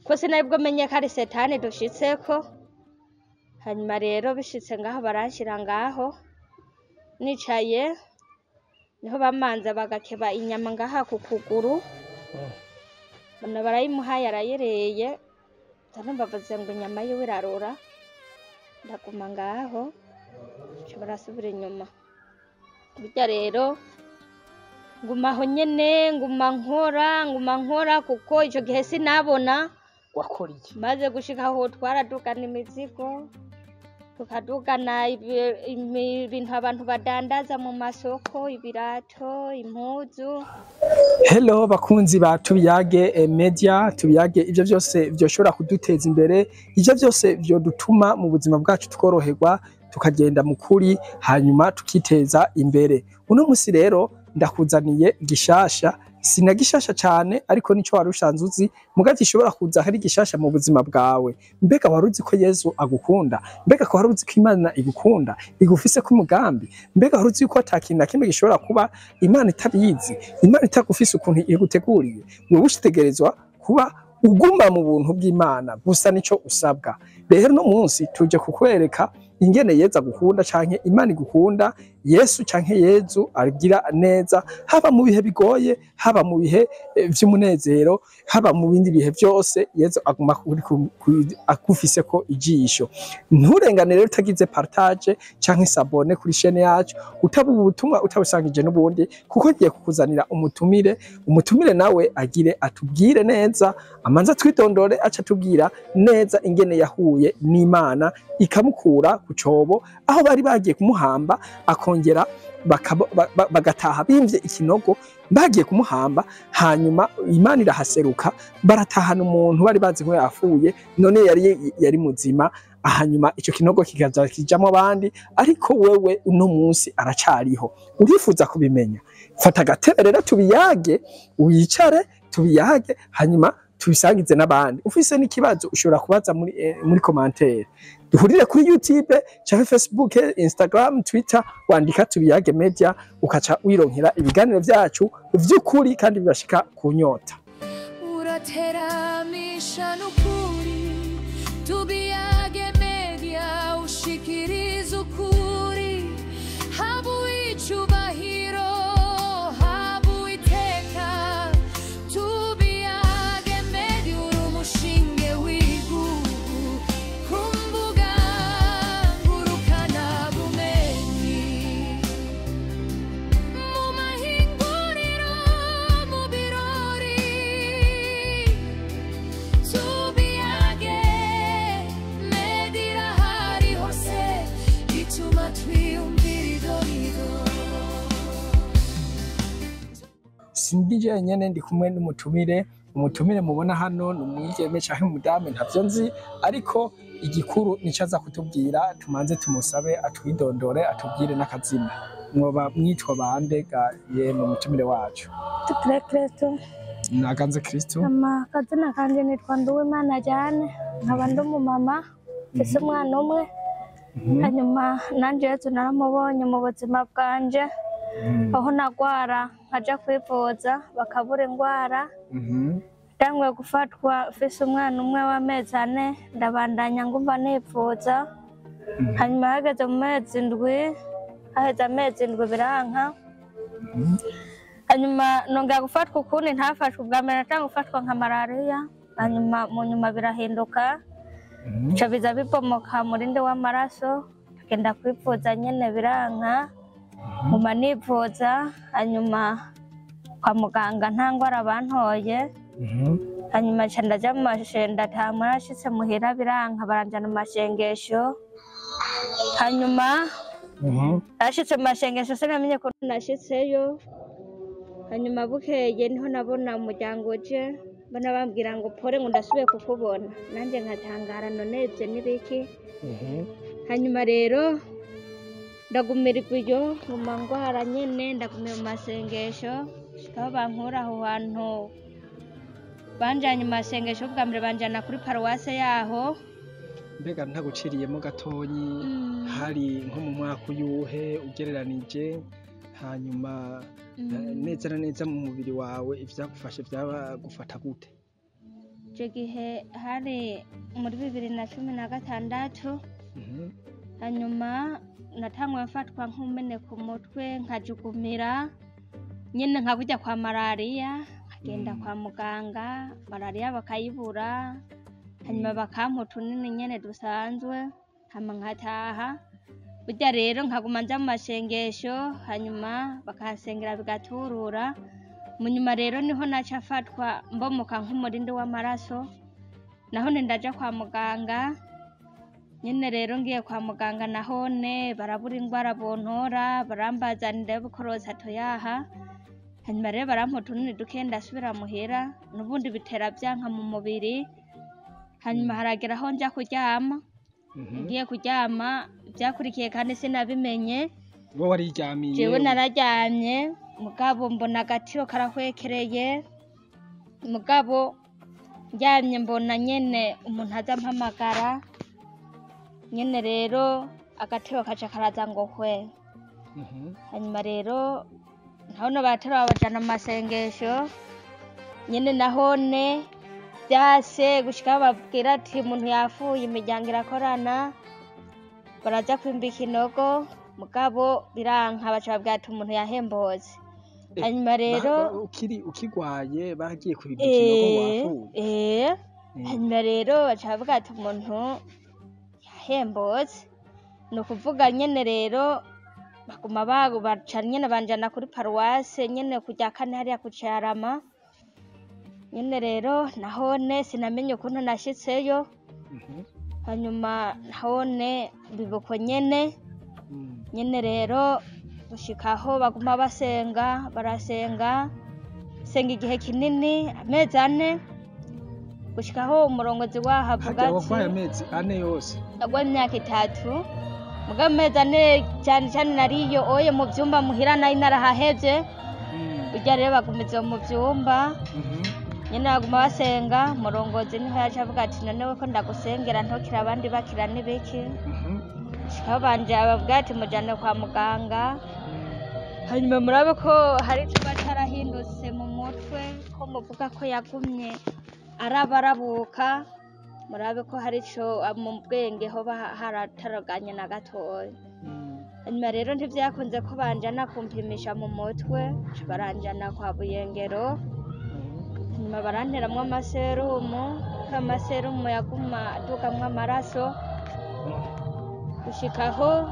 Ko sinaribwo menye ko ari setani dushitseko. Hanyuma rero bishitse ngaho baranshira ngaho, nicaye, niho bamanza bagakeba inyama ngaha ku kuguru, mbona barayimuhaye arayereye, nza numva bavuze ngo inyama yiwe irarura, ndaguma ngaho, nca barasubira inyuma. Burya rero nguma aho nyene, nguma nkora, nguma nkora kuko ico gihe sinabona. Wakora iki? Maze gushika aho twaradugana imizigo, tukadugana ibintu abantu badandaza mu masoko, ibirato, impuzu. Hello bakunzi ba Tubiyage Media, Tubiyage ivyo vyose vyoshobora kuduteza imbere, ivyo vyose vyodutuma mu buzima bwacu tworoherwa, tukagenda mu kuri, hanyuma tukiteza imbere. Uno musi rero ndakuzaniye gishasha, sina gishasha cane ariko nico wari usanzwe uzi, muga gishobora kuza ari gishasha mu buzima bwawe. Mbega wari uzi ko Yesu agukunda? Mbega ko wari uzi ko Imana igukunda, igufise ko umugambi? Mbega wari uzi ko ata kintu na kimwe gishobora kuba Imana itabizi, Imana itagufise ukuntu iguteguriye? Wewe ushitegerezwa kuba uguma mu buntu bw'Imana gusa, nico usabwa. Rero no munsi tuje kukwereka ingene Yezu agukunda canke Imana igukunda, Yesu canke Yezu agira neza, haba mu bihe bigoye, haba mu bihe vy'umunezero, haba mu bindi bihe vyose, Yezu aguma agufiseko ijisho. Nturengane rero utagize partage canke s'abonner kuri chaîne yacu, utaba ubutumwa utabusangije n'ubundi, kuko ngiye kukuzanira umutumire. Umutumire nawe agire atubwire neza, amanza twidondore, aca atubwira neza ingene yahuye n'Imana ikamukura ku cobo aho bari bagiye kumuhamba, akongera bagataha bimvye ikinogo bagiye kumuhamba, hanyuma Imana irahaseruka, baratahana umuntu bari bazi ko yapfuye, none yari muzima. Hanyuma ico kinogo kikaza kijamwo abandi, ariko wewe uno munsi aracariho. Urifuza kubimenya? Fata agatebe rero tubiyage, wicare tubiyage, hanyuma tubisangize n'abandi. Ufise n'ikibazo ushobora kubaza muri commentaire. Duhurire kuri YouTube canke Facebook, Instagram, Twitter, wandika Tubiyage Media ukaca wironkera ibiganiro vyacu vy'ukuri kandi bibashika ku nyota. Urateramisha n'ukuri, Tubiyage Media, ushikiriza ukuri, haba icubahiro, haba iteka, Tubiyage Media, uri umushinge w'igihugu ku mbuga ngurukanabumenyi, mu mahinguriro, mu birori, Tubiyage Media irahari hose, ituma twiyumvira idonido. Sindi jenyene, ndi kumwe n'umutumire. Umutumire mubona hano ni umwigeme canke umudamu, ntavyo nzi, ariko igikuru nico aza kutubwira. Tumanze tumusabe atwidondore, atubwire n'akazina. Mwoba mwitwa bande ga yemwe, mutumire wacu? Tukire Kristo. Naganze Kristo. Akazina kanje nitwa Nduwimana Jane, nkaba ndi umumama mfise umwana umwe. Hanyuma nanje Yezu naramubonye mu buzima bwanje, aho nagwara nkaja kwivuza bakabura ingwara. Ntanguye gufatwa mfise umwana umwe w'amezi 4, ndabandanya ngumva nivuza. Hanyuma hageze mu mezi 7, haheze amezi 7 biranka. Hanyuma nongera gufatwa ukundi ntafashwe ubwa mbere, natanga gufatwa nka malariya, hanyuma mu nyuma birahinduka, bica biza bibomoka murindi w'amaraso, tugenda kwivuza nyene biranka, nguma nivuza. Hanyuma kwa muganga nta ngwara bantoye. Hanyuma nca ndaja mu ndataha, nashitse muhira biranka, baranjana mu mashengesho. Hanyuma nashitse mu mashengesho sinamenye ko nashitseyo. Hanyuma bukeye niho nabona umuryango uje, mbona bambwira ngo pole, ngo ndasubiye kukubona, nanje nkatangara, none ivyo n'ibiki? Hanyuma rero ndagumirwa iyo, nguma ngwara nyene, ndagumira mu masengesho gushika aho bankura aho hantu. Banjanye mu masengesho bwa mbere, banjana kuri paruwase yaho. Mbega ntaguciriyemo gatonyi, hari nko mu mwaka uyuhe ugereranije? Hanyuma neza na neza mu mubiri wawe ivyagufashe vyaba gufata gute? Ico gihe hari muri 2016. Hanyuma natanguye mfatwa nk'umeneka umutwe, nkajugumira nyene nka kurya kwa malariya, nkagenda kwa muganga, malariya bakayibura, hanyuma bakampa utunini nyene dusanzwe, hama nkataha. Burya rero nkaguma nja mu mashengesho, hanyuma bakansengera bigaturura. Mu nyuma rero niho naca mfatwa mbomoka nk'umurindi w'amaraso, nahone ndaja kwa muganga. Nyene rero ngiye kwa muganga nahone barabura ingwara bontora, barambaza ndabikoroza toyaha. Hanyuma rero barampa utunini duke, ndasubira muhira, n'ubundi bitera vyanka mu mubiri. Hanyuma haragera aho nja kuryama. Ngiye kuryama ivyakurikiye kandi sinabimenye. Wowe wariryamiye? Jewe nararyamye, mugabo mbona agatiro karahwekereye, mugabo ndyamye mbona nyene umuntu aza ampamagara nyene, rero agatiro kaca karaza ngo hwe. Hanyuma rero nahone baratera babajana mu masengesho nyene, nahone vyase gushika bababwira ati umuntu yapfuye, imiryango irakorana, baraja kwimba ikinogo, mugabo biranka, baca babwira ati umuntu yahembotse. Hanyuma rero ukiri ukigwaye baragiye kwimba ikinogo wapfuye? Eh. Hanyuma rero baca bavuga ati umuntu yahembotse, ni ukuvuga nyene rero baguma baca nyene banjana kuri paruwase nyene kurya kane hariya ku Carama nyene. Rero nahone sinamenye ukuntu nashitseyo. Hanyuma nahone bibuko nyene. Nyene rero gushikaho baguma basenga, barasenga senga igihe kinini, amezi 4, gushikaho umurongozi waho avuga Harya wagwaye ati amezi 4 yose? Nagwaye imyaka 3, mugabo amezi 4 cyane cyane nariyo oye mu vyumba muhira, nari narahahevye. Burya rero bagumiza mu vyumba nyene, baguma basenga. Umurongozi niho yaca avuga ati none ko ndagusengera ntokira abandi bakira n'ibiki? Gushikaho banje bavuga ati mujane kwa muganga, hanyuma murabe ko hari icoba carahindutse mu mutwe, ko muvuga ko yagumye arabarabuka, murabe ko hari ico mu bwenge hoba harataraganye na gatoya. Hanyuma rero ntivyakunze ko banjana kumpimisha mu mutwe, baranjana kwa Buyengero. Hanyuma baranteramwo amaserumu, ko amaserumu yaguma adugamwo amaraso, gushikaho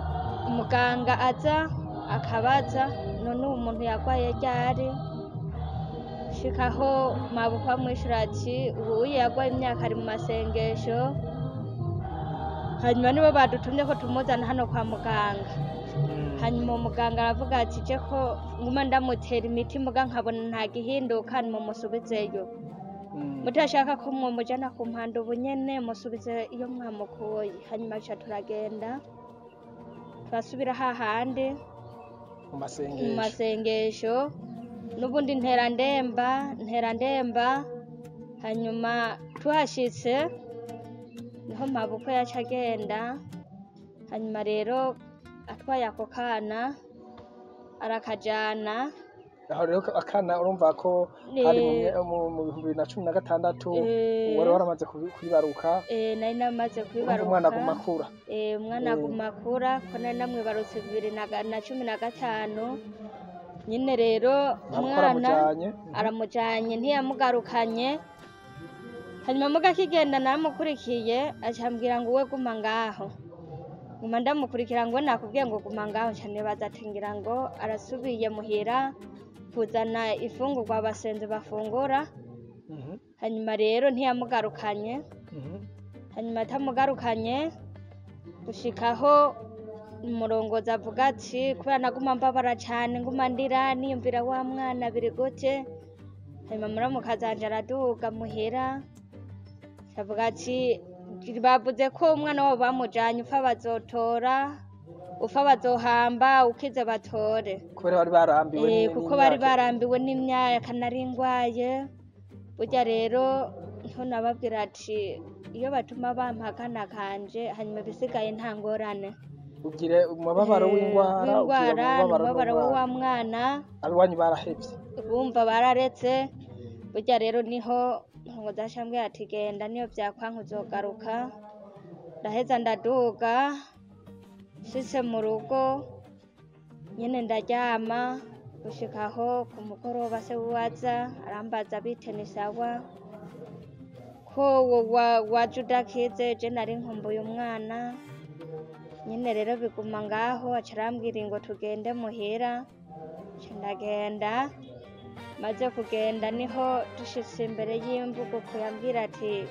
umuganga aza akabaza none uwo muntu yagwaye ryari? Gushikaho mabukwe amwishura ati ubu yagwaye imyaka ari mu masengesho, hanyuma nibo badutumye ko tumuzana hano kwa muganga. Hanyuma uwo muganga aravuga ati je ko nguma ndamutera imiti muga nkabona nta gihinduka, nimumusubizeyo. Mutashaka ko mwomujana ku mpanda ubu nyene, musubize iyo mwamukuye. Hanyuma ca turagenda, turasubira hahandi mu mu masengesho. Masengesho n'ubundi ntera ndemba, ntera ndemba. Hanyuma tuhashitse niho mabukwe yaca agenda. Hanyuma rero atwaye ako kana arakajana. Aho rero akana urumva ko hari mu 2016, wari waramaze kwibaruka? Nari namaze Urumva kwibaruka. Umwana aguma akura. Umwana aguma akura, ko nari namwibarutse 2015 nyine. Rero Mabukwe umwana aramujanye. Aramujanye, ntiyamugarukanye. Hanyuma muga akigenda naramukurikiye, acambwira ngo we guma ngaho, guma ndamukurikira ngo nakubwiye ngo guma ngaho. Nca nibaza ati ngira ngo arasubiye muhira kuzana ifungurwa abasenzi bafungura. Hanyuma rero ntiyamugarukanye. Hanyuma atamugarukanye, gushikaho umurongozi avuga ati kubera naguma mbabara cane, nguma ndira niyumvira wa mwana biri gute. Hanyuma muramukazi wanje araduga muhira, avuga ati bavuze ko umwana wabo bamujanye, upfa bazotora, upfa bazohamba, ukize batore. Kubera bari barambiwe Kuko bari n'imyaka. Barambiwe n'imyaka nari ngwaye. Burya rero niho nababwira ati iyo batuma bampa akana kanje, hanyuma ibisigaye nta ngorane. Ugire umubabaro w'ingwara, ugira w'ingwara umubabaro n'umubabaro n'umwana. wa mwana. Abiwanyu barahevye? Bumva bararetse. Burya rero niho kumutongoza acambwira ati genda niyo vyakwanka uzogaruka. Ndaheza ndaduga, nshitse mu rugo nyene ndaryama gushika aho ku mugoroba se wiwe aza arambaza bite ni sawa ko waje udakize, je nari nkumbuye umwana nyene. Rero biguma ngaho, aca arambwira ngo tugende muhira, nca ndagenda. Maze kugenda niho dushitse imbere y'imbuguku yambwira ati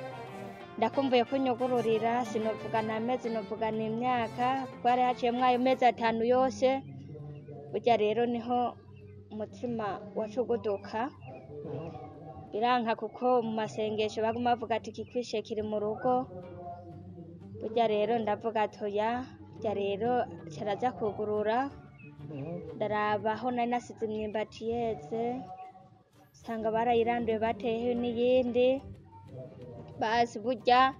ndakumbuye ko unyugururira, sinovugana amezi novugana imyaka, kuko hari haciyemwo ayo mezi 5 yose. Burya rero niho umutima waca uguduka biranka, kuko mu masengesho baguma bavuga ati ikikwishe kiri mu rugo. Burya rero ndavuga ati oya. Burya rero caraza kugurura, ndaraba aho nari nasize imyumbati yeze, nsanga barayiranduye bateyeho n'iyindi. Basi burya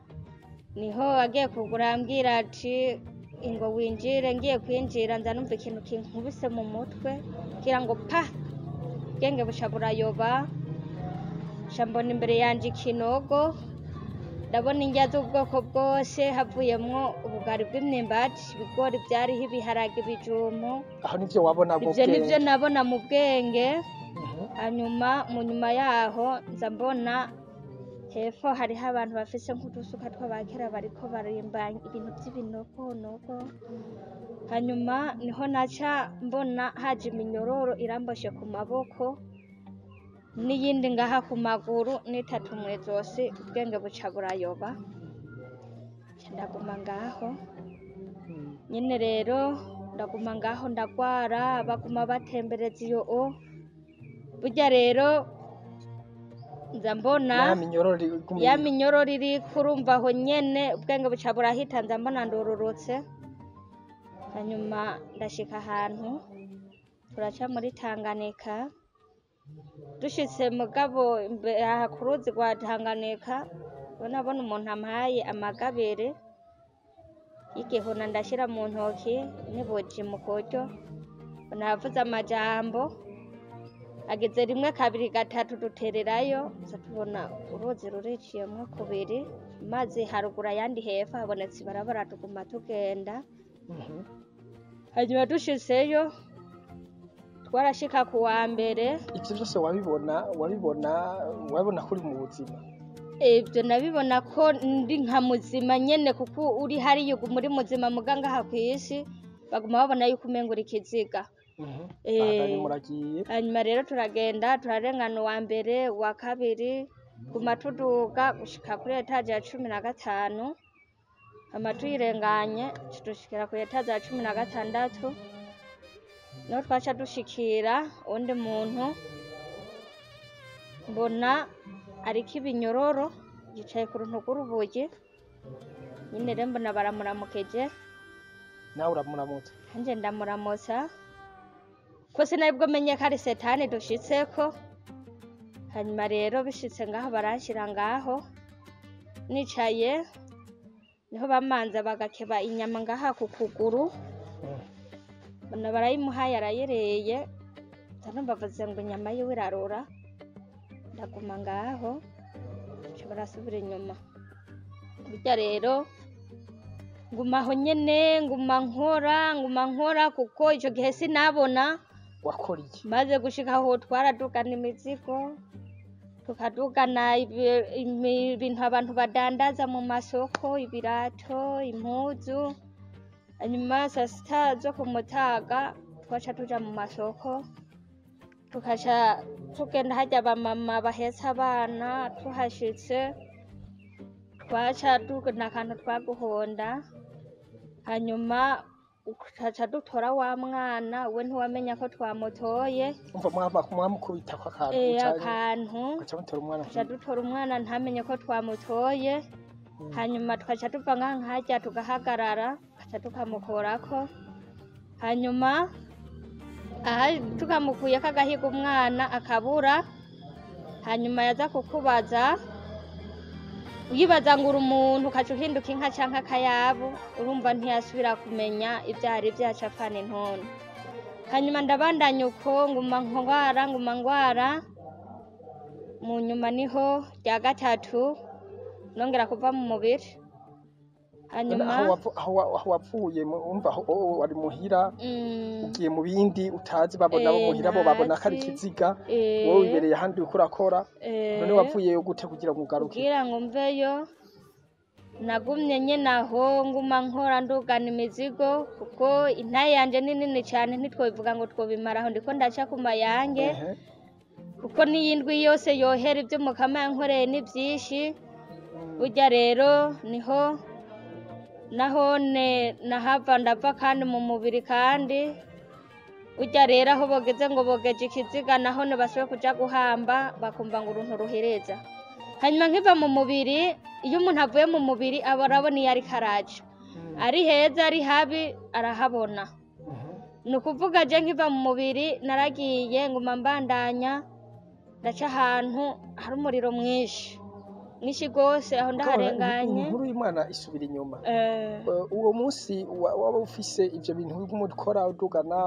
niho agiye kugura ambwira ati ingo winjire. Ngiye kwinjira nza numva ikintu kinkubise mu mutwe kugira ngo pa, ubwenge buca burayoba. Nca mbona imbere yanje ikinogo, ndabona indya z'ubwoko bwose, havuyemwo ubugari bw'imyumbati, ibigori vyariho, ibiharage, ibijumbu. Aho nivyo wabona mu Ivyo nivyo bwenge? Nabona mu bwenge. Hanyuma mu nyuma yaho nza mbona hepfo hariho abantu bafise nk'udusuka tw'abakera bariko barimba ibintu vy'ibinogonogo. Hanyuma niho naca mbona haje iminyororo iramboshe ku maboko n'iyindi ngaha ku maguru n'itatu mw'izosi, ubwenge buca burayoba. Nca ndaguma ngaho nyene. Rero ndaguma ngaho ndagwara, baguma batembereza iyo o. Burya rero nza mbona Ya minyororo iguma ya minyororo iriko, urumva aho nyene ubwenge buca burahita, nza mbona ndororotse. Hanyuma ndashika ahantu turaca muri Tanganyika. Dushitse mugabo aha ku ruzi rwa Tanganyika, nabona umuntu ampaye amagabere y'igihuna, ndashira mu ntoki n'ibuji mu kuryo. Navuze amajambo ageze rimwe kabiri gatatu dutererayo, tuza tubona uruzi ruriciyemwo kubiri, amazi haruguru ayandi hepfo, habonetse ibarabara tuguma tugenda. Hanyuma dushitseyo twarashika ku wa mbere. Ivyo vyose wabibona ko uri mu buzima? Ibyo nabibona ko ndi nka muzima nyene, kuko uri hariya uguma uri muzima, muga ngaha kw'isi baguma babona yuko umenga uri ikiziga. Bandanye muragiye. Hanyuma rero turagenda turarengana uwa mbere, uwa kabiri, guma tuduga gushika kuri étage ya 15. Hama tuyirenganye dushikira kuri étage ya 16, niho twaca dushikira uwundi muntu, mbona ariko ibinyororo yicaye ku runtu rw'urubuye nyine. Rero mbona baramuramukije. Nawe uramuramutsa? Nanje ndamuramutsa, ko sinaribwo menye ko ari setani dushitseko. Hanyuma rero bishitse ngaho baranshira ngaho nicaye, niho bamanza bagakeba inyama ngaha ku kuguru, mbona barayimuhaye arayireye, nza bavuze ngo inyama yiwe irarura. Ndaguma ngaho, nca barasubira inyuma. Burya rero nguma aho nyene, nguma nkora, nguma nkora, kuko ico gihe sinabona. Wakora iki? Maze gushika aho twaradugana imizigo, tukadugana ibintu abantu badandaza mu masoko, ibirato, impuzu. Hanyuma saa sita zo ku mutaga twaca tuja mu masoko, tukaca tugenda harya abamama bahetse abana. Tuhashitse twaca tugenda akantu twaguhonda, hanyuma ukaca dutora wa mwana we, ntiwamenya ko twamutoye. Umva, mwamukubitako akantu canke Akantu. Mugaca mutora umwana? Tuca dutora umwana ntamenye ko twamutoye. Hanyuma tukaca tuva ngaha nkaharya tugahagarara, tukaca tukamukurako. Hanyuma aha tukamukuyeko agahiga umwana akabura. Hanyuma yaza kukubaza uyibaza ngo uri umuntu, ukaca uhinduka inka canke akayabu. Urumva ntiyasubira kumenya ivyo ari vyo, aca apfana intono. Hanyuma ndabandanya uko, nguma ngwara, nguma ngwara. Mu nyuma niho rya gatatu nongera kuva mu mubiri. None Hanyuma aho wavuye umva aho wari muhira, ugiye mu bindi utazi, babona abo muhira bo babona ko ari ntazi. ikiziga, wowe wibereye ahandi uriko urakora. None wavuyeyo gute kugira ngo ugaruke? Kugira ngo mveyo, nagumye nyene aho, nguma nkora, ndugana imizigo, kuko intaye yanje ni nini cane, ntitwobivuga ngo twobimara aho ndiko ndaca ku mayange, kuko n'iyindwi yose yohera ibyo Mukama yankoreye ni vyinshi. Burya rero niho nahone nahava ndava kandi mu mubiri. Kandi burya rero aho bogeze ngo bogeje ikiziga, nahone basubiye kuja guhamba, bakumva ngo uruntu ruhereza. Hanyuma nkiva mu mubiri, iyo umuntu avuye mu mubiri aba arabona iyo ariko araja, ari heza ari habi arahabona. Ni ukuvuga je nkiva mu mubiri naragiye nguma mbandanya, ndaca ahantu hari umuriro mwinshi mwinshi rwose, aho Mugabo ndaharenganye. Inkuru y'Imana isubira inyuma. Uwo munsi waba ufise ivyo bintu urimo ukora udugana,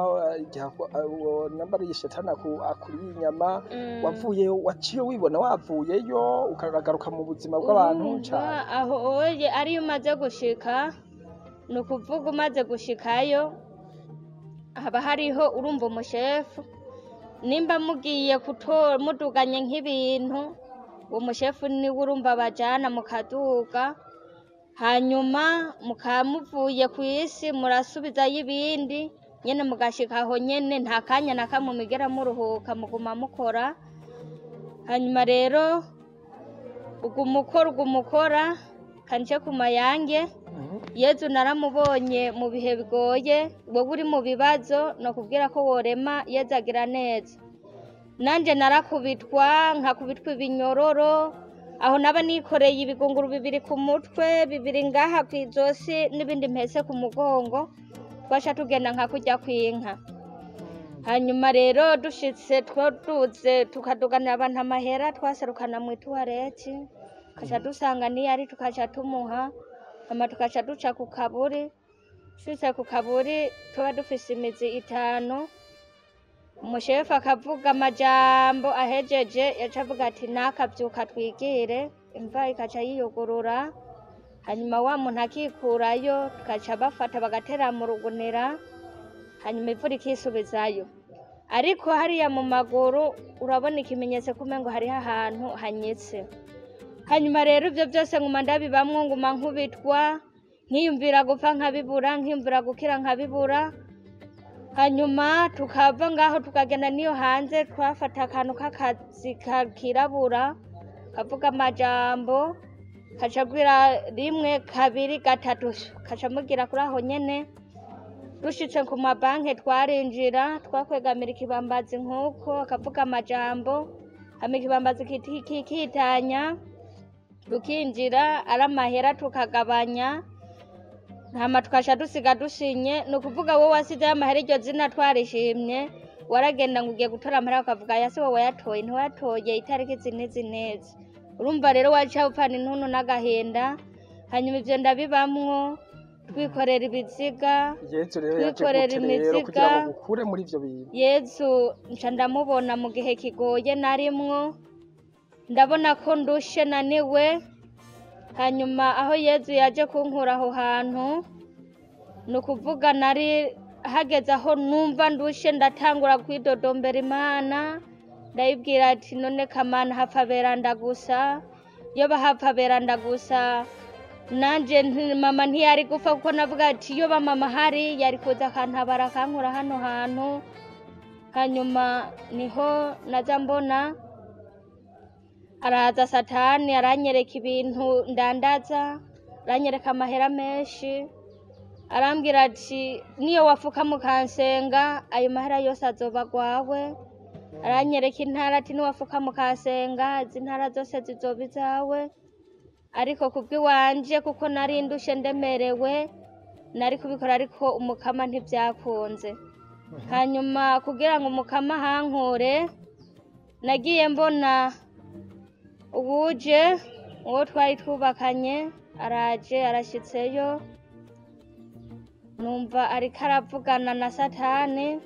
igihe uwo nambara shetani akuriye inyama, wavuyeyo, waciye wibona wavuyeyo ukaragaruka mu buzima bw'abantu Urumva cane? Aho oye ariyo umaze gushika, ni ukuvuga umaze gushikayo haba hariho, urumva, umushefu. Nimba mugiye kutora muduganye nk'ibintu, uwo mushefu niwe urumva bajana mukaduga, hanyuma mukaba muvuye ku isi murasubizayo ibindi nyene, mugashika aho nyene, nta kanya na kamwe mugera muruhuka, muguma mukora. Hanyuma rero uguma ukora, uguma ukora kanje ku mayange. Yezu naramubonye mu bihe bigoye. Wowe uri mu bibazo, nokubwira ko worema, Yezu agira neza. Nanje narakubitwa, nkakubitwa ibinyororo, aho naba nikoreye ibigunguru bibiri ku mutwe, bibiri ngaha kw'izosi, n'ibindi mpese ku mugongo, twaca tugenda nka kurya kw'inka. Hanyuma rero dushitse twoduze tukaduganira abantu amahera, twaserukana mw'ituwareti, tukaca dusanga niyo ari, tukaca tumuha, hama tukaca duca ku kaburi. Dushitse ku kaburi tuba dufise imizi itanu, umushefu akavuga amajambo, ahejeje yaca avuga ati: "Nakavyuka twigire." Imva ikaca yiyugurura, hanyuma wa muntu akikurayo, tukaca bafata bagatera mu rugunira, hanyuma ivu rikisubizayo. Ariko hariya mu maguru urabona ikimenyetso ko umengo hariho ahantu hanyitse. Hanyuma rero ivyo vyose nguma ndabibamwo, nguma nkubitwa, nkiyumvira gupfa nkabibura, nkiyumvira gukira nkabibura. Hanyuma tukava ngaho tukagenda niyo hanze, twafata akantu k'akazi kirabura, kavuga amajambo, kacagwira rimwe, kabiri, gatatu, kaca mugira kuri aho nyene. Dushitse ku mabanki twarinjira, twakwegamira ikibambazi nk'uko, akavuga amajambo, hama ikibambazi kikitanya, tukinjira, ari amahera tukagabanya, hama tukaca dusiga dusinye. Ni ukuvuga wowe wasizeyo amahera, iryo zina twarishimye, waragenda ngo ugiye gutora amahera, bakavuga yase wowe wayatoye, ntiwayatoye itariki izi n'izi n'izi. Urumva rero waca upfana intuntu n'agahinda. Hanyuma ivyo ndabibamwo, twikorera ibiziga. Yezu rero yaje Twikorera gute rero imiziga. kugira ngo gukure muri ivyo bintu? Yezu nca ndamubona mu gihe kigoye narimwo, ndabona ko ndushe naniwe. Hanyuma aho Yezu yaje kunkura aho hantu, ni ukuvuga nari hageze aho numva ndushe, ndatangura kwidodombera Imana, ndayibwira ati: "None kamana, hapfa beranda gusa, iyo bahapfa beranda gusa nanje mama ntiyari gupfa." Kuko navuga ati iyo ba mama hari yari kuza akantabara akankura hano hantu. Hanyuma niho naza mbona araza Satani aranyereka ibintu ndandaza, aranyereka amahera menshi, arambwira ati: "Niyo wafuka mukansenga ayo mahera yose azoba agwawe." Aranyereka intara, ati: "Niwafuka mukansenga izi ntara zose zizoba izawe." Ariko kubw'iwanje, kuko nari ndushe ndemerewe, nari kubikora, ariko Umukama ntibyakunze. Hanyuma kugira ngo Umukama ahankure, nagiye mbona uwuje, uwo twari twubakanye, araje arashitseyo, numva ariko aravugana na Satani,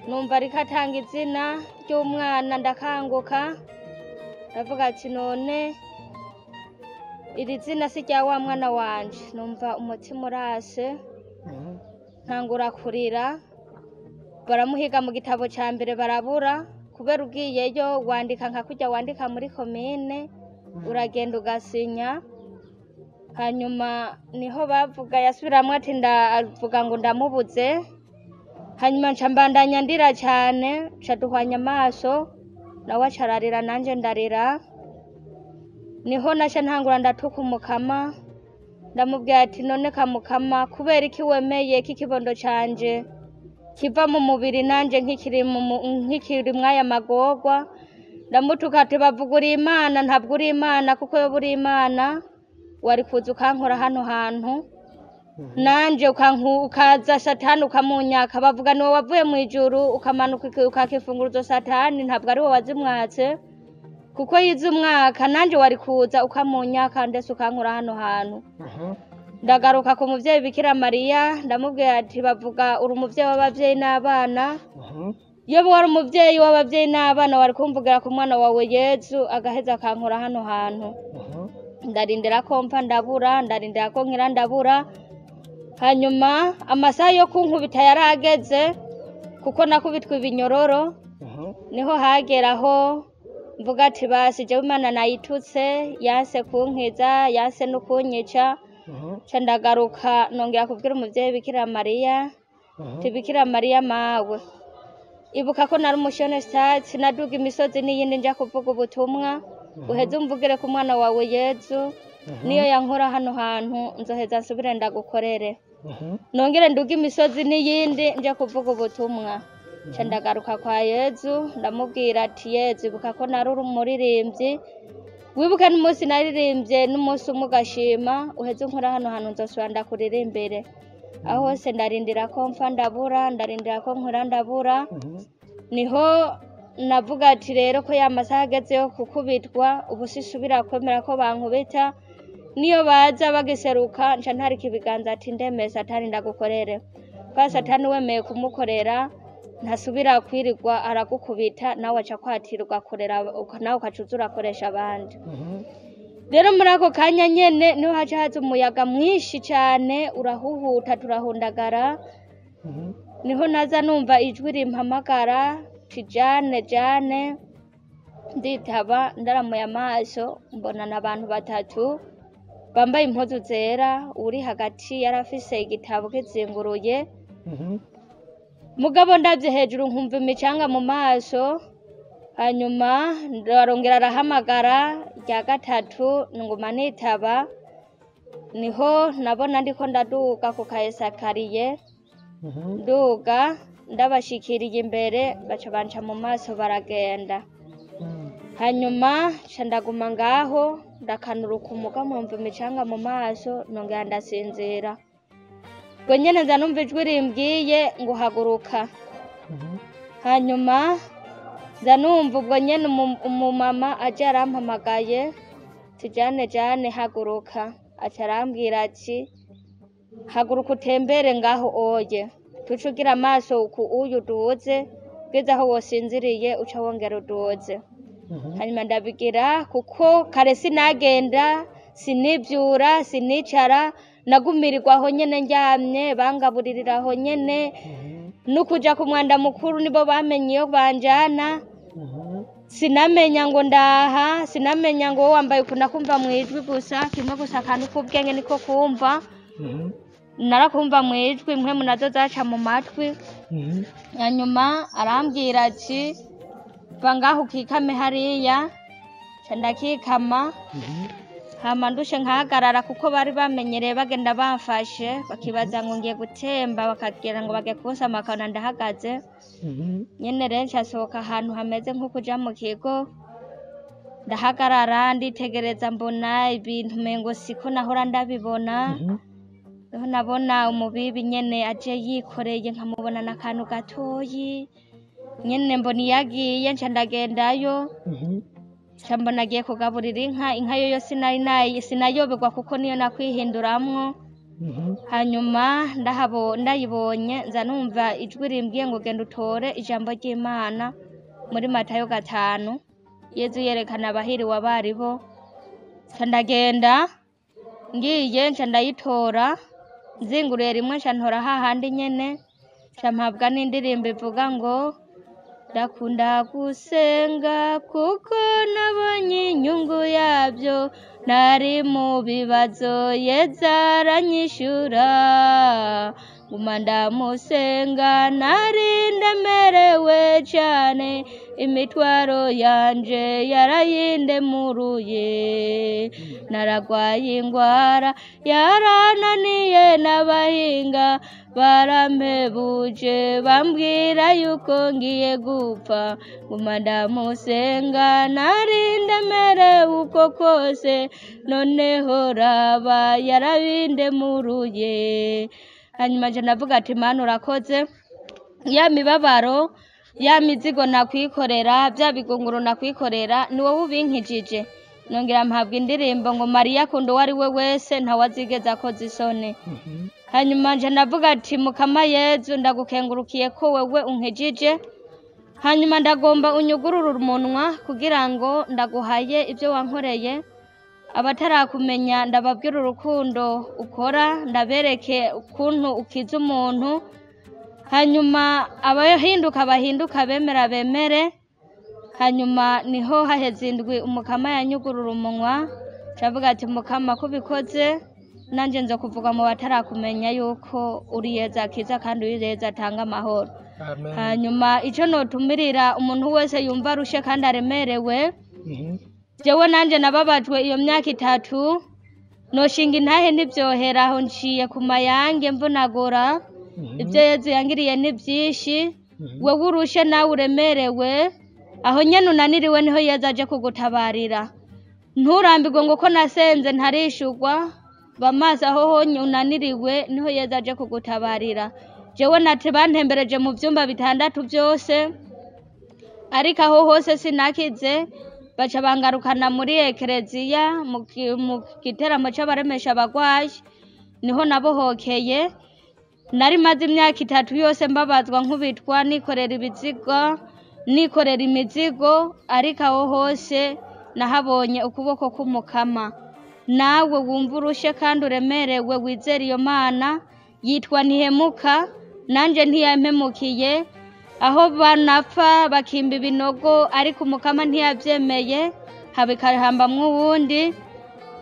numva ariko atanga izina ry'umwana, ndakanguka. Ndavuga ati none iri zina si rya wa mwana wanje. Numva umutima urase, ntangura kurira. Baramuhiga mu gitabo ca mbere barabura, kubera ugiyeyo wandika nka kurya wandika muri komine, uragenda ugasinya. Hanyuma niho bavuga yasubiramwo ati ndavuga ngo ndamubuze. Hanyuma nca mbandanya ndira cane, nca duhwanya amaso, nawe aca ararira nanje ndarira. Niho naca ntangura ndatuka umukama, ndamubwira ati none kamukama, kubera iki wemeye ko ikibondo canje kiva mu mubiri nanje nkikiri mw'aya magorwa? Ndamutuka ati bavuga uri Imana, ntabwo uri Imana, kuko yoba uri Imana wari kuza ukankora hano hantu, nanje ukaza satani ukamunyaka. Bavuga niwe wavuye mw'ijuru ukamanuka ukakifunguruzo satani, ntabwo ari wowe wazimwatse, kuko yize umwaka, nanje wari kuza ukamunyaka ndetse ukankura hano hantu. Ndagaruka ku muvyeyi Bikira Mariya, ndamubwira ati bavuga uri umuvyeyi w'abavyeyi n'abana, iyo wari umuvyeyi w'abavyeyi n'abana wari kumvugira ku mwana wawe Yezu agaheza akankura hano hantu. Ndarindira ko mpfa ndabura, ndarindira ko nkira ndabura. Hanyuma amasaha yo kunkubita yarageze, kuko nakubitwa ibinyororo. Niho hageraho mvuga ati basi jewe Imana nayitutse, yanse kunkiza, yanse no kunyica. Nca ndagaruka nongera kubwira umuvyeyi Bikira Mariya, ati Bikira Mariya mawe, ibuka ko nari umushonesitati, naduga imisozi n'iyindi nja kuvuga ubutumwa, uheze umvugire ku mwana wawe Yezu, niyo yankura hano hantu nzoheza nsubire ndagukorere. Nongere nduge imisozi n'iyindi nje kuvuga ubutumwa. Nca ndagaruka kwa Yezu, ndamubwira ati Yezu ibuka ko nari umuririmbyi, wibuke n'umunsi naririmbye n'umunsi umwe ugashima, uheze unkura hano hantu nzosubira ndakuririmbire. Aho hose ndarindira ko mpfa ndabura, ndarindira ko nkura ndabura. Niho navuga ati rero ko ya masaha ageze yo kukubitwa, ubu sisubira kwemera ko bankubita, niyo baza bagiseruka nca ntarika ibiganza ati ndemeye satani ndagukorere. Kwa satani wemeye kumukorera ntasubira kwirirwa aragukubita, nawe aca kwatirwa akorera, nawe ukaca uza urakoresha abandi. Rero muri ako kanya nyene niho haca haza umuyaga mwinshi cane, urahuhuta turahundagara. Niho naza numva ijwi rimpamagara ati Jane, Jane. Nditaba, ndaramuye amaso mbona n'abantu batatu bambaye impuzu zera, uri hagati yarafise igitabo kizinguruye. Mugabo ndavye hejuru nkumva imicanga mu maso. Hanyuma arongera arahamagara rya gatatu, nguma nitaba. Niho nabona ndiko ndaduga ku kaesakariye, nduga ndabashikiriye imbere, baca banca mu maso baragenda. Hanyuma nca ndaguma ngaho ndakanuruka umuga, nkumva imicanga mu maso, nongera ndasinzira. Ubwo nyene nza numva ijwi rimbwiye ngo haguruka. Hanyuma nza numva ubwo nyene umumama aje arampamagaye ati Jane, Jane haguruka. Aca arambwira ati haguruka utembere ngaho oye, tuce ugira amaso uku uyu uduze, ugeze aho wosinziriye uca wongera uduze. Hanyuma ndabigira, kuko kare sinagenda, sinivyura, sinicara, nagumirirwa aho nyene ndyamye, bangaburirira aho nyene, nukuja ku mwanda mukuru nibo bamenye iyo banjana. Sinamenya ngo ndaha, sinamenya ngo wowe wambaye uku, nakumva mw'ijwi gusa, kimwe gusa akantu k'ubwenge niko kumva, narakumva mw'ijwi, mpwemu nazo zaca mu matwi. Hanyuma arambwira ati va ngaho ukikame hariya, nca ndakikama. Hama ndushe nkahagarara, kuko bari bamenyereye bagenda bamfashe, bakibaza ngo ngiye gutemba, bakagira ngo bagiye kunsama, bakabona ndahagaze. Nyene rero ncasohoka ahantu hameze nko kuja mu kigo, ndahagarara nditegereza, mbona ibintu umengo siko nahora ndabibona. Niho nabona umubibi nyene aje yikoreye, nkamubona n'akantu gatoyi nyene, mbona iyo agiye nca ndagendayo. Nca mbona agiye kugaburira inka, inka yoyo sinayoberwa kuko niyo nakwihinduramwo. Hanyuma ndayibonye nza numva ijwi rimbwiye ngo genda utore ijambo ry'Imana muri Matayo 5. Yezu yerekana abahiriwe abaribo. Nca ndagenda, ngiye nca ndayitora, nzinguruye rimwe nca ntora hahandi nyene, nca mpabwa n'indirimbo ivuga ngo ndakunda gusenga kuko nabonye inyungu yabyo, nari mu bibazo Yezu aranyishura, nguma ndamusenga nari ndemerewe cane, imitwaro yanje yarayindemuruye, naragwaye ingwara yarananiye n'abahinga barampebuje bambwira yuko ngiye gupfa, nguma ndamusenga nari ndemerewe uko kose, noneho raba yarabindemuruye. Hanyuma nje ndavuga ati Mana urakoze, ya mibabaro ya mizigo nakwikorera, bya bigunguru nakwikorera, ni wowe ubinkijije. Nongera mpabwa indirimbo ngo Mariya akunda uwo ari we wese ntawe azigeze akoza isoni. Hanyuma nje ndavuga ati Mukama Yezu ndagukengurukiye ko wewe unkijije, hanyuma ndagomba unyugurure umunwa kugira ngo ndaguhaye ibyo wankoreye, abatarakumenya ndababwira urukundo ukora, ndabereke ukuntu ukiza umuntu, hanyuma abahinduka bahinduka, bemera bemere. Hanyuma niho haheze indwi Umukama yanyugurura umunwa, ndavuga ati Mukama ko ubikoze nanjye nza kuvuga mu batarakumenya yuko uri Yezu akiza kandi uri Yezu atanga amahoro. Amen. Hanyuma icyo notumirira umuntu wese yumva arushe kandi aremerewe, Mhm. jewe nanje nababajwe iyo myaka 3, noshinga intahe ntibyohera, aho nciye ku mayange mvunagura. Mhm. Ibyo Yezu yangiriye ni byinshi. Mhm. Wewe urushe nawe uremerewe, aho nyene unaniriwe niho Yezu aje kugutabarira. Nturambirwe ngo ko nasenze ntarishurwa, bamaso aho honye unaniriwe niho Yezu aje kugutabarira. Jewe nati bantembereje mu vyumba 6 byose, ariko aho hose sinakize, baca bangarukana muri ekereziya mu giteramo c'abaremesha abagwayi, niho nabohokeye. Nari maze imyaka 3 yose mbabazwa nkubitwa, nikorera ibizigo, nikorera imizigo, ariko aho hose nahabonye ukuboko k'Umukama. Nawe wumva urushe kandi uremerewe, wizere iyo Mana yitwa Ntihemuka, nanje ntiyampemukiye. Aho banapfa bakimba ibinogo, ariko Umukama ntiyavyemeye, habikahambamwo uwundi.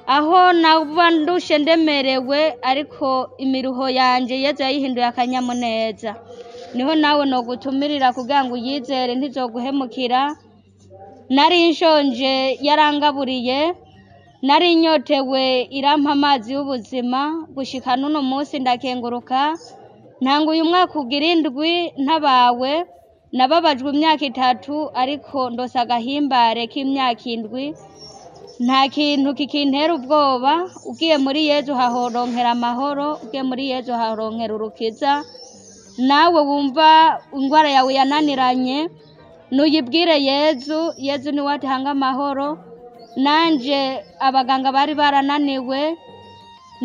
Aho naba ndushe ndemerewe, ariko imiruho yanje Yezu yayihinduye akanyamuneza. Niho nawe nogutumirira kugira ngo uyizere ntizoguhemukira. Nari nshonje yarangaburiye, nari nyotewe irampa amazi y'ubuzima, gushika n'uno munsi ndakenguruka. Ntanguye umwaka ugira 7 ntabawe, nababajwe imyaka 3, ariko ndose agahimbare k'imyaka 7. Nta kintu kikintera ubwoba, ugiye muri Yezu hahoronkera amahoro, ugiye muri Yezu hahoronkera urukiza. Nawe wumva ingwara yawe yananiranye, nuyibwire Yezu, Yezu niwe atanga amahoro. Nanje abaganga bari barananiwe,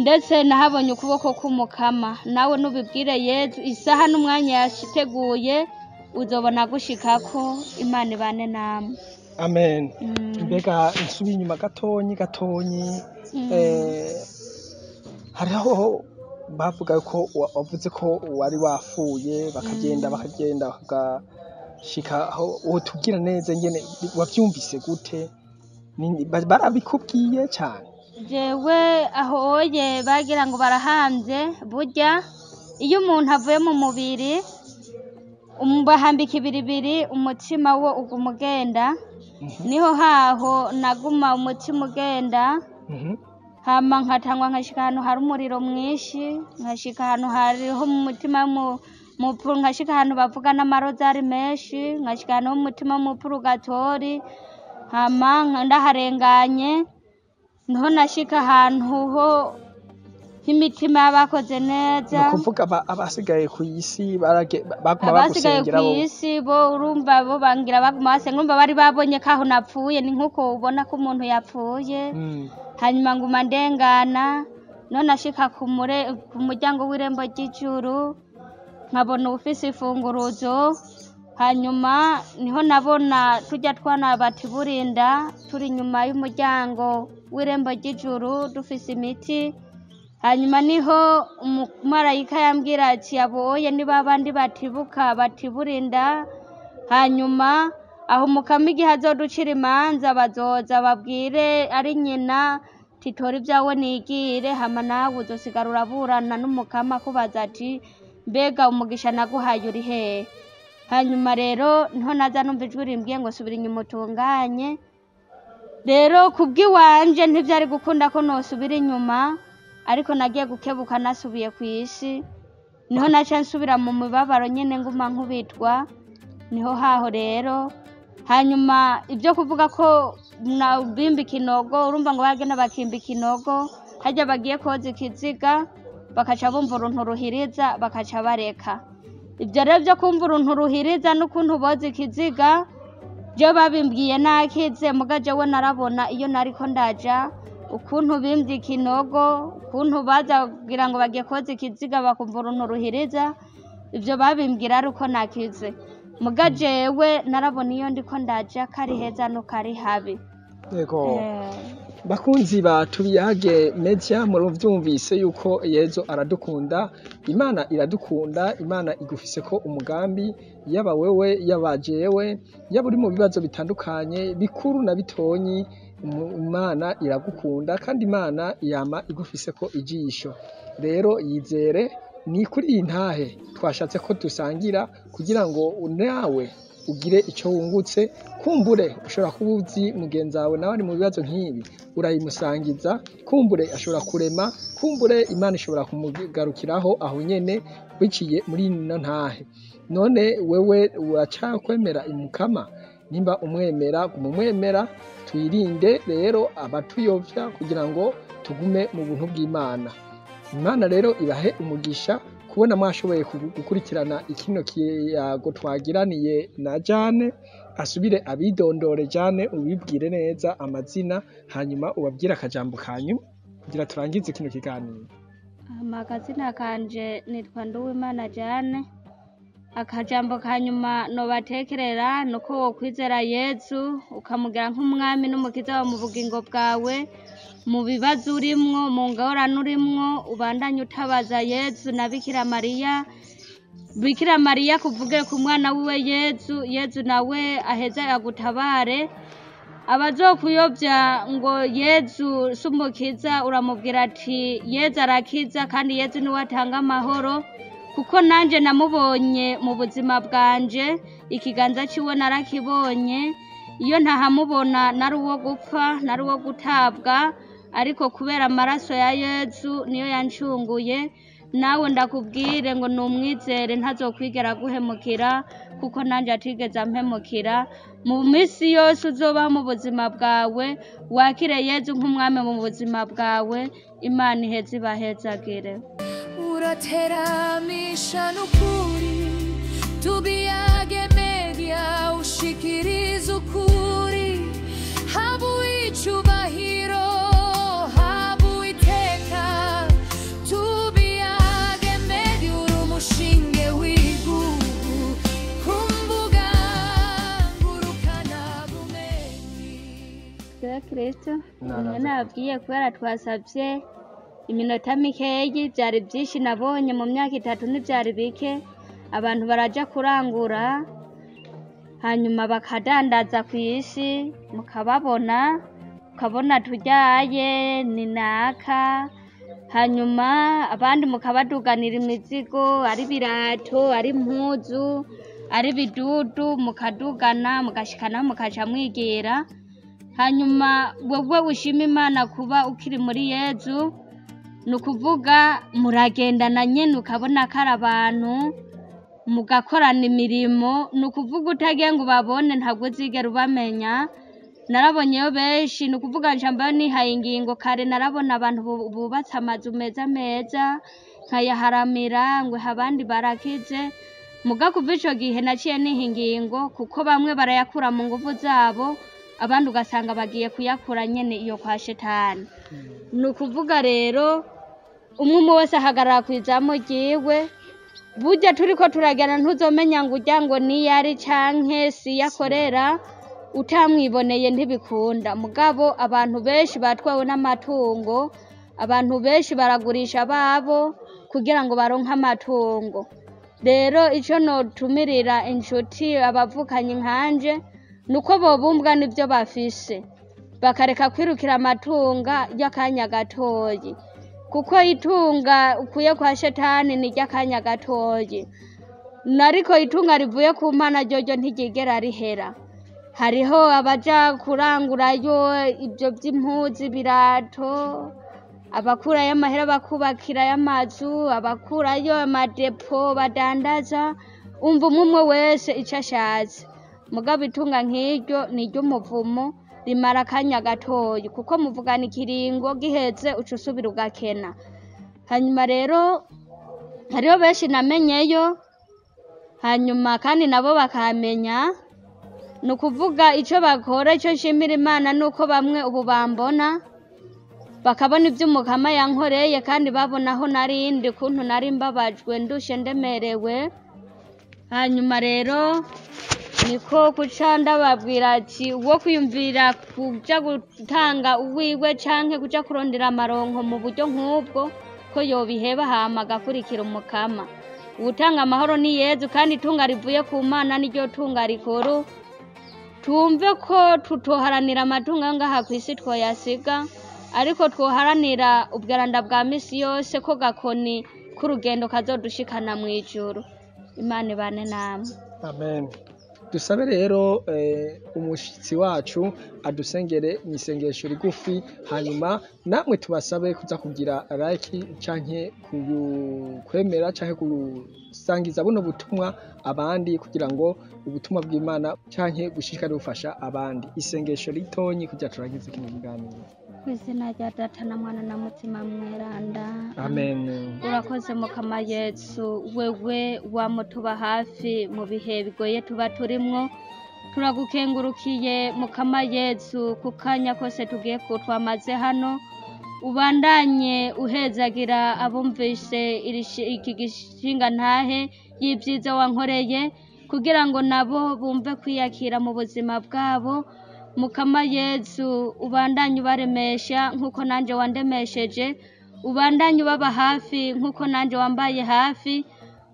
ndetse nahabonye ukuboko k'Umukama. Nawe nubibwire Yezu, isaha n'umwanya yashiteguye, uzobona gushikako. Imana ibane namwe. Amen. Mbega nsubiye inyuma gatonyi gatonyi, hariho bavuga ko wavuze ko wari wafuye, bakagenda bakagenda bakagashika aho. Wotubwira neza ingene wavyumvise gute? Barabikubwiye cane? Jewe aho oye bagira ngo barahamvye, burya iyo umuntu avuye mu mubiri bahambika ibiribiri, umutima wo uguma ugenda. Niho haho naguma umutima ugenda, hama nkatangwa nkashika ahantu hari umuriro mwinshi, nkashika ahantu hariho umutima nkashika ahantu bavuga n'amarozari menshi, nkashika ahantu h'umutima w'umupurugatori, hama ndaharenganye niho nashika ahantu ho h'imitima y'abakoze neza. Ni ukuvuga abasigaye ku isi baguma abasigaye bagusengera bo. Kw'isi bo urumva bo bangira baguma basenga, urumva bari babonye ko aho napfuye, ni nk'uko ubona ko umuntu yapfuye. Hanyuma nguma ndengana, none ashika ku muryango w'irembo ry'ijuru, nkabona uwufise imfunguruzo, Hanyuma niho nabona tujya twana batiburinda turi inyuma y'umuryango w'irembo ry'ijuru dufise imiti. Hanyuma niho umumarayika yambwira ati aboye niba abandi batibuka batiburinda. Hanyuma aho umukama igihe azoducira imanza bazoza babwire ari nyina titora ibyawe nigire, hama nawe uzosigara uraburana n'umukama akubaza ati mbega umugisha naguhaye uri hehe? Hanyuma rero niho naza numva ijwi rimbwiye ngo subira inyuma utunganye. Rero kubw'iwanje ntivyari gukunda ko nosubira inyuma, ariko nagiye gukebuka nasubiye ku isi, niho naca nsubira mu mibabaro nyene nguma nkubitwa, niho haho rero. Hanyuma ibyo kuvuga ko bimba ikinogo, urumva ngo bagenda bakimba ikinogo, harya bagiye koza ikiziga bakaca bumva uruntu ruhiriza bakaca bareka. Ibyo rero byo kumva uruntu ruhiriza n'ukuntu boza ikiziga, byo babimbwiye nakize, muga jewe narabona iyo nariko ndaja ukuntu bimvye ikinogo, ukuntu baza kugira ngo bagiye koza ikiziga bakumva uruntu ruhiriza, ibyo babimbwira ari uko nakize. Muga jewe narabona iyo ndiko ndaja kari heza no kari habi. Yego. Bakunzi ba Tubiyage Media, muravyumvise yuko Yezu aradukunda, Imana iradukunda, Imana igufise ko umugambi, yaba wewe, yaba jewe, yaba uri mu bibazo bitandukanye bikuru na bitonyi, Imana iragukunda kandi Imana yama igufise ko ijisho. Rero yizere, ni kuri iyi ntahe twashatse ko dusangira kugira ngo nawe ugire icyo wungutse. Kumbure ushobora kuba uzi mugenzi wawe nawe ari mu bibazo nk'ibi, urayimusangiza, kumbure ashobora kurema, kumbure Imana ishobora kumugarukiraho aho nyene biciye muri ino ntahe. None wewe uracakwemera Umukama? Nimba umwemera, guma umwemera. Twirinde rero abatuyovya kugira ngo tugume mu buntu bw'Imana. Imana rero ibahe umugisha kubona mwashoboye gukurikirana ikino kiyago twagiraniye na Jane. Asubire abidondore Jane, ubibwire neza amazina, hanyuma ubabwire akajambo kanyu kugira turangize kino kiganiro. Akazina kanje nitwa Nduwimana Jane. Akajambo kanyuma nobatekerera nuko wokwizera Yezu ukamugira nk'umwami n'umukiza wawe mu bugingo bwawe, mu bibazo urimwo, mu ngorane urimwo, ubandanye utabaza Yezu na Bikira Mariya. Bikira Mariya kuvuge ku mwana wiwe Yezu, Yezu nawe aheza agutabare. Abazokuyobya ngo Yezu si umukiza, uramubwira ati Yezu arakiza kandi Yezu niwe atanga amahoro, kuko nanje namubonye mu buzima bwanje, ikiganza ciwe narakibonye. Iyo ntahamubona nari uwo gupfa, nari uwo gutabwa, ariko kubera amaraso ya Yezu niyo yancunguye. Nawe ndakubwire ngo numwizere ntazokwigera aguhemukira, kuko nanje atigeze ampemukira. Mu minsi yose uzobaho mu buzima bwawe, wakire Yezu nk'umwami mu buzima bwawe. Imana iheze ibahezagire. Urateramisha n'ukuri, Tubiyage Media ushikiriza ukuri, haba icubahiro, haba iteka. Tubiyage Media uri umushinge w'igihugu, ku mbuga ngurukanabumenyi. Twe Kristo, nimwe nababwiye kubera twasabye iminota mikeyi, byari byinshi nabonye mu myaka itatu ntibyari bike. Abantu baraja kurangura hanyuma bakadandaza ku isi, mukababona, ukabona turyaye ni naka, hanyuma abandi mukabaduganira imizigo, ari ibirato, ari impuzu, ari ibidudu, mukadugana mugashikana mukaca mwigira. Hanyuma wewe ushima Imana kuba ukiri muri Yezu, ni ukuvuga muragendana nyene ukabona ko ari abantu, mugakorana imirimo, ni ukuvuga utagiye ngo ubabone ntabwo uzigera ubamenya. Narabonyeyo benshi, ni ukuvuga nca mbayo nihaye ingingo kare, narabona abantu bubatse amazu meza meza, nkayaharamira ngo abandi barakize. Muga kuva ico gihe naciye niha ingingo, kuko bamwe barayakura mu nguvu zabo, abandi ugasanga bagiye kuyakura nyene iyo kwa shetani. Ni ukuvuga rero umwe umwe wese ahagarara kw'izamu ryiwe. Burya turiko turagenda ntuzomenya ngo urya ngo niyari canke siyakorera, utamwiboneye ntibikunda. Mugabo abantu benshi batwawe n'amatungo, abantu benshi baragurisha ababo kugira ngo baronke amatungo. Rero ico notumirira inshuti abavukanyi nkanje nuko bobumbwa n'ivyo bafise, bakareka kwirukira amatunga y'akanya gatoyi, kuko itunga ukuye kwa shetani ni iry'akanya gatoyi, nariko itunga rivuye ku Mana ryoryo ntiryigera rihera. Hariho abaja kurangurayo ivyo vy'impuzu, ibirato, abakurayo amahera bakubakirayo amazu, abakurayo amadepo badandaza, umva umwe umwe wese ico ashatse. Mugabo itunga nk'iryo ni iry'umuvumo, rimara akanya gatoyi, kuko muvugana ikiringo giheze uca usubira ugakena. Hanyuma rero hariho benshi namenyeyo, hanyuma kandi nabo bakamenya. Ni ukuvuga ico bakora, ico nshimira Imana nuko bamwe ubu bambona, bakabona ivyo Umukama yankoreye, kandi babona aho narindi ukuntu nari mbabajwe ndushe ndemerewe. Hanyuma rero niko kuca ndababwira ati uwo kwiyumvira kuja gutanga uwiwe canke kuja kurondera amaronko mu buryo nk'ubwo, ko yobiheba hama agakurikira Umukama. Uwutanga amahoro ni Yezu, kandi itunga rivuye ku Mana niryo tunga rikuru. Tumve ko tutoharanira amatungo yo ngaha kw'isi twoyasiga, ariko twoharanira ubweranda bwa misi yose, ko gakoni k'urugendo kazodushikana mw'ijuru. Imana ibane namwe. Amen. Dusabe rero umushitsi wacu adusengere mw'isengesho rigufi, hanyuma namwe tubasabe kuza kugira like canke kwemera canke gusangiza buno butumwa abandi, kugira ngo ubutumwa bw'Imana canke bushishikare bufasha abandi. Isengesho ritonyi kugira turangize kino kiganiro. Kw'izina rya Data na Mwana na Mutima Mweranda. Amen. Urakoze Mukama Yesu, wewe wamutuba hafi mu bihe bigoye tuba turimwo. Turagukengurukiye Mukama Yesu ku kanya kose tugiye twamaze hano. Ubandanye uhezagira abumvise iki gishinga ntahe y'ibyiza wankoreye, kugira ngo nabo bumve kwiyakira mu buzima bwabo. Mukama Yesu ubandanye ubaremesha nk'uko nanje wandemesheje, ubandanye ubaba hafi nk'uko nanje wambaye hafi,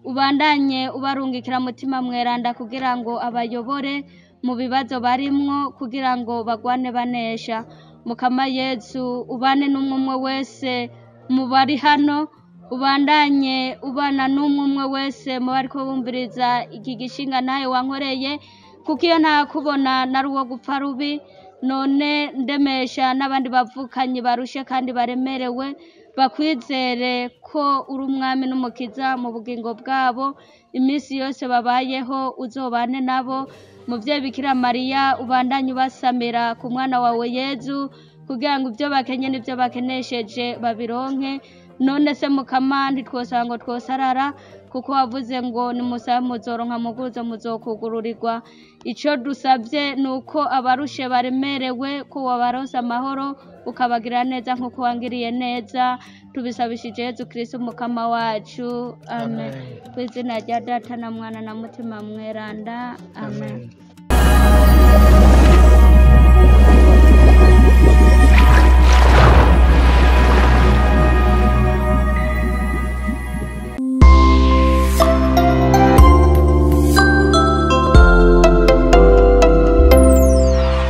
ubandanye ubarungikira Mutima Mweranda kugira ngo abayobore mu bibazo barimwo, kugira ngo bagwane banesha. Mukama Yesu ubane n'umwe umwe wese mu bari hano, ubandanye ubana n'umwe umwe wese mu bariko bumviriza iki gishinga ntahe wankoreye, kuko iyo ntakubona nari uwo gupfa rubi. None ndemesha n'abandi bavukanyi barushe kandi baremerewe, bakwizere ko uri Umwami n'Umukiza mu bugingo bwabo. Iminsi yose babayeho uzobane nabo. Muvyeyi Bikira Mariya ubandanye ubasamira ku mwana wawe Yezu, kugira ngo ivyo bakenye n'ivyo bakenesheje babironke. None se Mukama ntitwosaba ngo twosarara, kuko wavuze ngo nimusabe muzoronka, muguruze muzokugururirwa. Ico dusavye nuko abarushe baremerewe ko wobaronsa amahoro, ukabagirira neza nkuko wangiriye neza. Tubisabishije Yezu Kristo Mukama wacu. Amen. Kw'izina rya Data na Mwana na Mutima Mweranda. Amen. Amen.